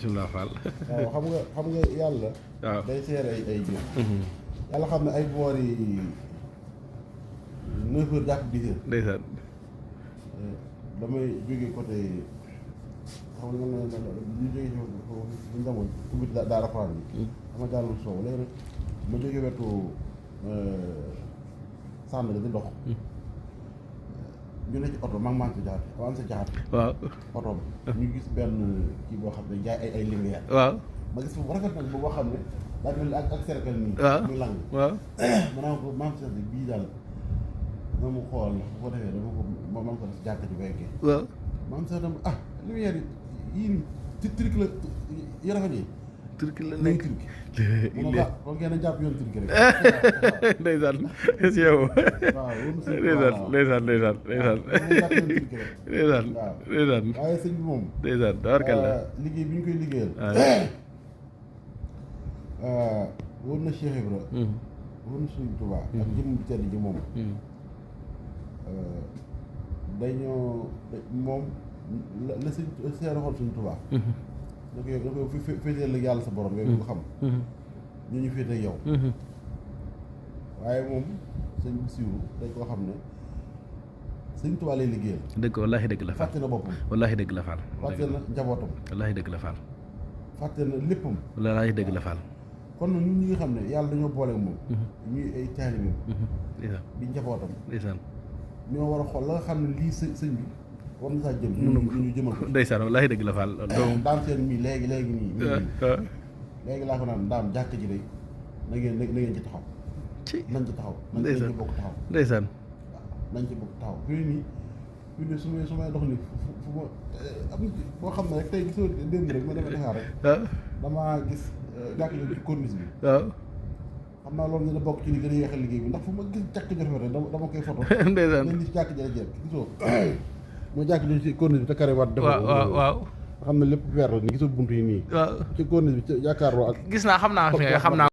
bisimilah Fall. waaw xam nga yàlla. waaw day seere ay jëf. yàlla xam ne ay boori 9 heures jàpp 10 heures. ndeysaan. damay jóge côté xam nga ñu jógee ci buñ demoon ubbi daara Fane bi. dama jàllul soow léegi nag ma jóge wetu sànn di dox. ñu ne ci oto maa ngi si jaxate am sa jaxate. waaw oto bi ñu gis benn kii boo xam ne jaay ay lumière. waaw ma gis bu rafet nag boo xam ne daa mel ni ak cercle nii. waaw muy lang. waaw. ma naan ko maam si bii daal na mu xool bu ko defee dama ko man ko def jàkk ci benkee. waaw. maam si dama lumière yii nii ci truc la yi rafet yi. turki la nekk mu ne ko kon ngeen a jàpp yoon turki rek. ndeysaan si yow. waaw ndeysaan ndeysaan ndeysaan waaye sëñ bi moom. ndeysaan tabarkalla. liggéey bi ñu koy liggéeyal. wóor na Cheikh Ibra. wóor na Sëñ Tuubaa. ak jëmm bi tedd ji moom. dañoo moom la sëñ seere xool Sëñ Tuubaa. da koy féeteel ak yàlla sa borom yooyu nga xam. ñu ñu féete ak yow. waaye moom sëñ Basiiru dañ koo xam ne Sëñ Tuubaa lay liggéeyal. dëgg wallaahi dëgg la Fall. fàtte na boppam. wallaahi dëgg la Fall. fàtte na njabootam. wallaahi dëgg la Fall. fàtte na léppam. wallaahi dëgg la Fall. kon nag ñun ñi nga xam ne yàlla dañoo boole ak moom. ñuy ay taalibeem. ndeysaan di njabootam. ndeysaan. ñoo war a xool la nga xam ne lii sëñ bi war na saa jëm. ñu jëmal ko. ndeysaan wallaahi dëgg la Fall. daam seen mii léegi nii. léegi laa ko naan daam jàkk ji day na ngeen ci taxaw. nañ ci taxaw. nañ ci bokk taxaw. ndeysaan. nañ ci bokk taxaw fii nii su may dox ni fu ma am boo xam ne rek tey gisoo démb rek ma demee Dakar rek. damaa gis jàkk ji ci corniche bi. waaw. xam naa loolu dina bokk ci li gën a yeexal liggéey bi ndax fu ma gis jàkk ji rafet rek dama koy photo. ndeysaan leen di ci jàkk ji la jekk gisoo moo jàkk ji ci corniche bi te carré waat. waaw xam ne lépp weer la ni gisoo bunt yi nii. waaw ci corniche bi ci jàkkaarloo ak. gis naa xam naa fi nga xam naa